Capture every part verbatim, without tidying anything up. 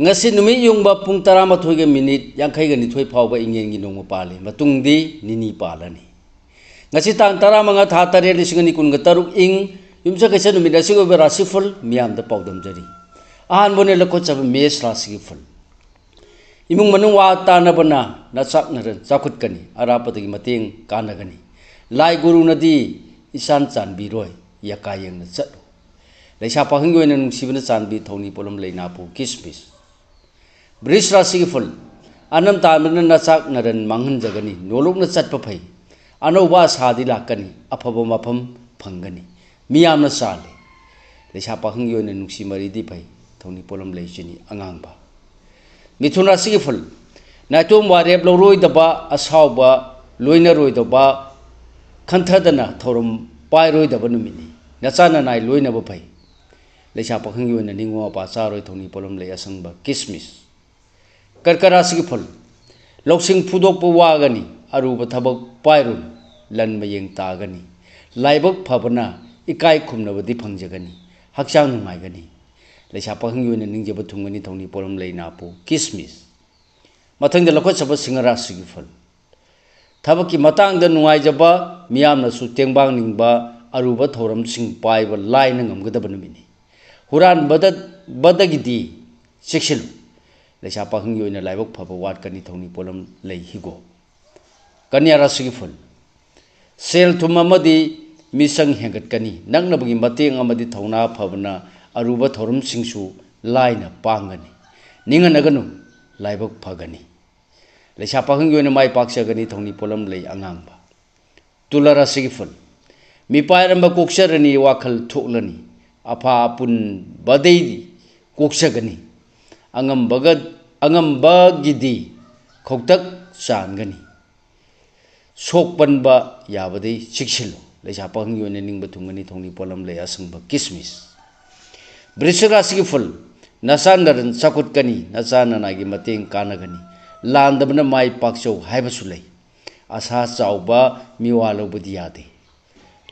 ꯉꯁꯤ ꯅꯨꯃꯤꯠ ꯌꯨꯡꯕ ꯄꯨꯡ ꯇꯔꯥꯃꯥꯊꯣꯏꯒ ꯃꯤꯅꯤꯠ ꯌꯥꯡꯈꯩꯒ ꯅꯤꯊꯣꯏ ꯐꯥꯎꯕ ꯏꯪꯉꯦꯟꯒꯤ ꯅꯣꯡꯃ ꯄꯥꯜꯂꯤ꯫ ꯃꯇꯨꯡꯗꯤ ꯅꯤꯅꯤ ꯄꯥꯜꯂꯅꯤ꯫ ꯉꯁꯤ ꯇꯥꯡ ꯇꯔꯥꯃꯉꯥ, ꯊꯥ ꯇꯔꯦꯠ, ꯂꯤꯁꯤꯡ ꯑꯅꯤ ꯀꯨꯟꯒ ꯇꯔꯨꯛ, ꯏꯪ ꯌꯨꯝꯁꯀꯩꯁ ꯅꯨꯃꯤꯠ ꯑꯁꯤꯒꯤ ꯑꯣꯏꯕ ꯔꯥꯁꯤꯐꯜ ꯃꯤꯌꯥꯝꯗ ꯄꯥꯎꯗꯝꯖꯔꯤ꯫ ꯑꯍꯥꯟꯕ ꯑꯣꯏꯅ ꯂꯧꯈꯠꯆꯕ ꯃꯦꯁ ꯔꯥꯁꯤꯒꯤ ꯐꯜ꯫ ꯏꯃꯨꯡ ꯃꯅꯨꯡ ꯋꯥ ꯇꯥꯅꯕꯅ ꯅꯆꯥꯛꯅꯔ ꯆꯥꯎꯈꯠꯀꯅꯤ, ꯑꯔꯥꯞꯄꯗꯒꯤ ꯃꯇꯦꯡ ꯀꯥꯟꯅꯒꯅꯤ꯫ ꯂꯥꯏ ꯒꯨꯔꯨꯅꯗꯤ ꯏꯆꯥꯟ ꯆꯥꯟꯕꯤꯔꯣꯏ, ꯌꯥꯀꯥ ꯌꯦꯡꯅ ꯆꯠꯂꯨ꯫ ꯂꯩꯁꯥ ꯄꯥꯈꯪꯒꯤ ꯑꯣꯏꯅ ꯅꯨꯡꯁꯤꯕꯅ ꯆꯥꯟꯕꯤ ꯊꯧꯅꯤ ꯄꯣꯠꯂꯝ ꯂꯩꯅꯥꯄꯨ ꯀꯤꯁꯃꯤꯁ꯫ ꯕ꯭ꯔꯤꯁ ꯔꯥꯁꯤꯒꯤ ꯐꯜ꯫ ꯑꯅꯝ ꯇꯥꯟꯕꯅ ꯅꯆꯥꯛ ꯅꯔꯟ ꯃꯥꯡꯍꯟꯖꯒꯅꯤ, ꯅꯣꯂꯨꯛꯅ ꯆꯠꯄ ꯐꯩ꯫ ꯑꯅꯧꯕ ꯑꯁꯥꯗꯤ ꯂꯥꯛꯀꯅꯤ, ꯑꯐꯕ ꯃꯐꯝ ꯐꯪꯒꯅꯤ꯫ ꯃꯤꯌꯥꯝꯅ ꯆꯥꯜꯂꯤ꯫ ꯂꯩꯁꯥ ꯄꯥꯈꯪꯒꯤ ꯑꯣꯏꯅ ꯅꯨꯡꯁꯤ ꯃꯔꯤꯗꯤ ꯐꯩ, ꯊꯧꯅꯤ ꯄꯣꯠꯂꯝ ꯂꯩ ꯆꯤꯅꯤ ꯑꯉꯥꯡꯕ꯫ ꯃꯤꯊꯨꯟ ꯔꯥꯁꯤꯒꯤ ꯐꯜ꯫ ꯅꯥꯏꯇꯣꯝ ꯋꯥꯔꯦꯞ ꯂꯧꯔꯣꯏꯗꯕ, ꯑꯁꯥꯎꯕ ꯂꯣꯏꯅꯔꯣꯏꯗꯕ, ꯈꯟꯊꯗꯅ ꯊꯧꯔꯝ ꯄꯥꯏꯔꯣꯏꯗꯕ ꯅꯨꯃꯤꯠꯅꯤ꯫ ꯅꯆꯥ ꯅꯅꯥꯏ ꯂꯣꯏꯅꯕ ꯐꯩ꯫ ꯂꯩꯁꯥ ꯄꯥꯈꯪꯒꯤ ꯑꯣꯏꯅ ꯅꯤꯡꯉꯣ ꯃꯄꯥ ꯆꯥꯔꯣꯏ, ꯊꯧꯅꯤ ꯄꯣꯠꯂꯝ ꯂꯩ ꯑꯁꯪꯕ ꯀꯤꯁꯃꯤꯁ꯫ ꯀꯔꯀ ꯔꯥꯁꯤꯒꯤ ꯐꯜ꯫ ꯂꯧꯁꯤꯡ ꯐꯨꯗꯣꯛꯄ ꯋꯥꯒꯅꯤ, ꯑꯔꯨꯕ ꯊꯕꯛ ꯄꯥꯏꯔꯨꯅꯨ, ꯂꯟ ꯃꯌꯦꯡ ꯇꯥꯒꯅꯤ꯫ ꯂꯥꯏꯕꯛ ꯐꯕꯅ ꯏꯀꯥꯏ ꯈꯨꯝꯅꯕꯗꯤ ꯐꯪꯖꯒꯅꯤ, ꯍꯛꯆꯥꯡ ꯅꯨꯡꯉꯥꯏꯒꯅꯤ꯫ ꯂꯩꯁꯥ ꯄꯥꯈꯪꯒꯤ ꯑꯣꯏꯅ ꯅꯤꯡꯖꯕ ꯊꯨꯡꯒꯅꯤ, ꯊꯧꯅꯤ ꯄꯣꯠꯂꯝ ꯂꯩ ꯅꯥꯄꯨ ꯀꯤꯁꯃꯤꯁ꯫ ꯃꯊꯪꯗ ꯂꯧꯈꯠꯆꯕ ꯁꯤꯡꯍ ꯔꯥꯁꯤꯒꯤ ꯐꯜ꯫ ꯊꯕꯛꯀꯤ ꯃꯇꯥꯡꯗ ꯅꯨꯡꯉꯥꯏꯖꯕ, ꯃꯤꯌꯥꯝꯅꯁꯨ ꯇꯦꯡꯕꯥꯡꯅꯤꯡꯕ, ꯑꯔꯨꯕ ꯊꯧꯔꯝꯁꯤꯡ ꯄꯥꯏꯕ ꯂꯥꯏꯅ ꯉꯝꯒꯗꯕ ꯅꯨꯃꯤꯠꯅꯤ꯫ ꯍꯨꯔꯥꯟꯕꯗ-, ꯕꯗꯒꯤꯗꯤ ꯆꯦꯛꯁꯤꯜꯂꯨ꯫ ꯂꯩꯁꯥ ꯄꯥꯈꯪꯒꯤ ꯑꯣꯏꯅ ꯂꯥꯏꯕꯛ ꯐꯕ ꯋꯥꯠꯀꯅꯤ, ꯊꯧꯅꯤ ꯄꯣꯠꯂꯝ ꯂꯩ ꯍꯤꯒꯣꯛ꯫ ꯀꯟꯌꯥ ꯔꯥꯁꯤꯒꯤ ꯐꯜ꯫ ꯁꯦꯜ ꯊꯨꯝ ꯑꯃꯗꯤ ꯃꯤꯆꯪ ꯍꯦꯟꯒꯠꯀꯅꯤ꯫ ꯅꯛꯅꯕꯒꯤ ꯃꯇꯦꯡ ꯑꯃꯗꯤ ꯊꯧꯅꯥ ꯐꯕꯅ ꯑꯔꯨꯕ ꯊꯧꯔꯝꯁꯤꯡꯁꯨ ꯂꯥꯏꯅ ꯄꯥꯡꯒꯅꯤ꯫ ꯅꯤꯡꯍꯟꯅꯒꯅꯨ, ꯂꯥꯏꯕꯛ ꯐꯒꯅꯤ꯫ ꯂꯩꯁꯥ ꯄꯥꯈꯪꯒꯤ ꯑꯣꯏꯅ ꯃꯥꯏ ꯄꯥꯛꯆꯒꯅꯤ, ꯊꯧꯅꯤ ꯄꯣꯠꯂꯝ ꯂꯩ ꯑꯉꯥꯡꯕ꯫ ꯇꯨꯂꯥ ꯔꯥꯁꯤꯒꯤ ꯐꯜ꯫ ꯃꯤꯄꯥꯏꯔꯝꯕ ꯀꯣꯛꯆꯔꯅꯤ, ꯋꯥꯈꯜ ꯊꯣꯛꯂꯅꯤ, ꯑꯐꯥ ꯑꯄꯨꯟꯕꯗꯩꯗꯤ ꯀꯣꯛꯆꯒꯅꯤ꯫ ꯑꯉꯝꯕꯒ-, ꯑꯉꯝꯕꯒꯤꯗꯤ ꯈꯧꯇꯛ ꯆꯥꯟꯒꯅꯤ꯫ ꯁꯣꯛꯄꯟꯕ ꯌꯥꯕꯗꯩ ꯆꯦꯛꯁꯤꯜꯂꯨ꯫ ꯂꯩꯁꯥ ꯄꯥꯈꯪꯒꯤ ꯑꯣꯏꯅ ꯅꯤꯡꯕ ꯊꯨꯡꯒꯅꯤ, ꯊꯧꯅꯤ ꯄꯣꯠꯂꯝ ꯂꯩ ꯑꯁꯪꯕ ꯀꯤꯁꯃꯤꯁ꯫ ꯕ꯭ꯔꯤꯁꯤꯛ ꯔꯥꯁꯤꯒꯤ ꯐꯜ꯫ ꯅꯆꯥ ꯅꯔꯟ ꯆꯥꯎꯈꯠꯀꯅꯤ, ꯅꯆꯥ ꯅꯅꯥꯏꯒꯤ ꯃꯇꯦꯡ ꯀꯥꯟꯅꯒꯅꯤ꯫ ꯂꯥꯟꯗꯕꯅ ꯃꯥꯏ ꯄꯥꯛꯆꯧ ꯍꯥꯏꯕꯁꯨ ꯂꯩ꯫ ꯑꯁꯥ ꯆꯥꯎꯕ ꯃꯤꯋꯥ ꯂꯧꯕꯗꯤ ꯌꯥꯗꯦ꯫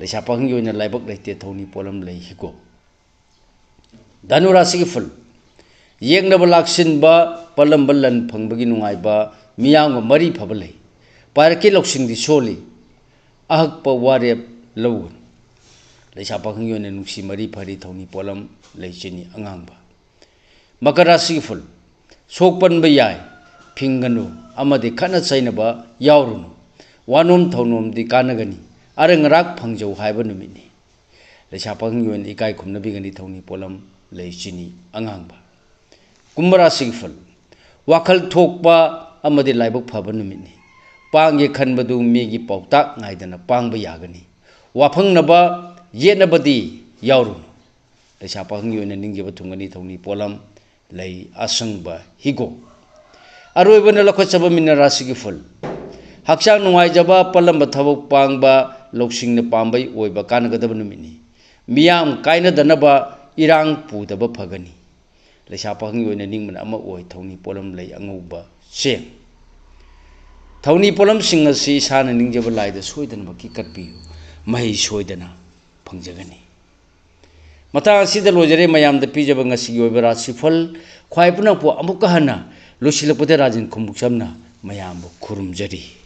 ꯂꯩꯁꯥ ꯄꯥꯈꯪꯒꯤ ꯑꯣꯏꯅ ꯂꯥꯏꯕꯛ ꯂꯩꯇꯦ, ꯊꯧꯅꯤ ꯄꯣꯠꯂꯝ ꯂꯩ ꯍꯤꯒꯣꯛ꯫ ꯙꯅꯨ ꯔꯥꯁꯤꯒꯤ ꯐꯜ꯫ ꯌꯦꯡꯅꯕ ꯂꯥꯛꯁꯤꯟꯕ, ꯄꯜꯂꯝꯕ ꯂꯟ ꯐꯪꯕꯒꯤ ꯅꯨꯡꯉꯥꯏꯕ, ꯃꯤꯌꯥꯝꯒ ꯃꯔꯤ ꯐꯕ ꯂꯩ꯫ ꯄꯥꯏꯔꯛꯀꯤ ꯂꯧꯁꯤꯡꯗꯤ ꯁꯣꯜꯂꯤ, ꯑꯍꯛꯄ ꯋꯥꯔꯦꯞ ꯂꯧꯒꯅꯨ꯫ ꯂꯩꯁꯥ ꯄꯥꯈꯪꯒꯤ ꯑꯣꯏꯅ ꯅꯨꯡꯁꯤ ꯃꯔꯤ ꯐꯔꯤ, ꯊꯧꯅꯤ ꯄꯣꯠꯂꯝ ꯂꯩ ꯆꯤꯅꯤ ꯑꯉꯥꯡꯕ꯫ ꯃꯀꯔ ꯔꯥꯁꯤꯒꯤ ꯐꯨꯜ, ꯁꯣꯛ ꯄꯟꯕ ꯌꯥꯏ, ꯐꯤꯡꯒꯅꯨ ꯑꯃꯗꯤ ꯈꯠꯅ ꯆꯩꯅꯕ ꯌꯥꯎꯔꯨꯅꯨ꯫ ꯋꯥꯅꯣꯝ ꯊꯧꯅꯣꯝꯗꯤ ꯀꯥꯟꯅꯒꯅꯤ, ꯑꯔꯪ ꯑꯔꯥꯛ ꯐꯪꯖꯧ ꯍꯥꯏꯕ ꯅꯨꯃꯤꯠꯅꯤ꯫ ꯂꯩꯁꯥ ꯄꯥꯈꯪꯒꯤ ꯑꯣꯏꯅ ꯏꯀꯥꯏ ꯈꯨꯝꯅꯕꯤꯒꯅꯤ, ꯊꯧꯅꯤ ꯄꯣꯠꯂꯝ ꯂꯩ ꯆꯤꯅꯤ ꯑꯉꯥꯡꯕ꯫ ꯀꯨꯝꯚ ꯔꯥꯁꯤꯒꯤ ꯐꯜ, ꯋꯥꯈꯜ ꯊꯣꯛꯄ ꯑꯃꯗꯤ ꯂꯥꯏꯕꯛ ꯐꯕ ꯅꯨꯃꯤꯠꯅꯤ꯫ ꯄꯥꯡꯒꯦ ꯈꯟꯕꯗꯨ ꯃꯤꯒꯤ ꯄꯥꯎꯇꯥꯛ ꯉꯥꯏꯗꯅ ꯄꯥꯡꯕ ꯌꯥꯒꯅꯤ꯫ ꯋꯥꯐꯪꯅꯕ ꯌꯦꯠꯅꯕꯗꯤ ꯌꯥꯎꯔꯨꯅꯨ꯫ ꯂꯩꯁꯥ ꯄꯥꯈꯪꯒꯤ ꯑꯣꯏꯅ ꯅꯤꯡꯖꯕ ꯊꯨꯡꯒꯅꯤ, ꯊꯧꯅꯤ ꯄꯣꯠꯂꯝ ꯂꯩ ꯑꯁꯪꯕ ꯍꯤꯒꯣꯛ꯫ ꯑꯔꯣꯏꯕꯅ ꯂꯧꯈꯠꯆꯕ ꯃꯤꯅ ꯔꯥꯁꯤꯒꯤ ꯐꯨꯜ, ꯍꯛꯆꯥꯡ ꯅꯨꯡꯉꯥꯏꯖꯕ, ꯄꯜꯂꯝꯕ ꯊꯕꯛ ꯄꯥꯡꯕ, ꯂꯧꯁꯤꯡꯅ ꯄꯥꯝꯕꯩ ꯑꯣꯏꯕ ꯀꯥꯟꯅꯒꯗꯕ ꯅꯨꯃꯤꯠꯅꯤ꯫ ꯃꯤꯌꯥꯝ ꯀꯥꯏꯅꯗꯅꯕ ꯏꯔꯥꯡ ꯄꯨꯗꯕ ꯐꯒꯅꯤ꯫ ꯂꯩꯁꯥ ꯄꯥꯈꯪꯒꯤ ꯑꯣꯏꯅ ꯅꯤꯡꯕꯅ ꯑꯃ ꯑꯣꯏ, ꯊꯧꯅꯤ ꯄꯣꯠꯂꯝ ꯂꯩ ꯑꯉꯧꯕ ꯆꯦꯡ꯫ ꯊꯧꯅꯤ ꯄꯣꯠꯂꯝꯁꯤꯡ ꯑꯁꯤ ꯏꯁꯥꯅ ꯅꯤꯡꯖꯕ ꯂꯥꯏꯗ ꯁꯣꯏꯗꯅꯃꯛꯀꯤ ꯀꯠꯄꯤꯌꯨ, ꯃꯍꯩ ꯁꯣꯏꯗꯅ ꯐꯪꯖꯒꯅꯤ꯫ ꯃꯇꯥꯡ ꯑꯁꯤꯗ ꯂꯣꯏꯖꯔꯦ ꯃꯌꯥꯝꯗ ꯄꯤꯖꯕ ꯉꯁꯤꯒꯤ ꯑꯣꯏꯕ ꯔꯥꯁꯤꯐꯜ꯫ ꯈ꯭ꯋꯥꯏ ꯄꯨꯝꯅꯃꯛꯄꯨ ꯑꯃꯨꯛꯀ ꯍꯟꯅ ꯂꯣꯏꯁꯤꯜꯂꯛꯄꯗ ꯔꯥꯖꯦꯟ ꯈꯨꯝꯕꯨꯛꯆꯝꯅ ꯃꯌꯥꯝꯕꯨ ꯈꯨꯔꯨꯝꯖꯔꯤ꯫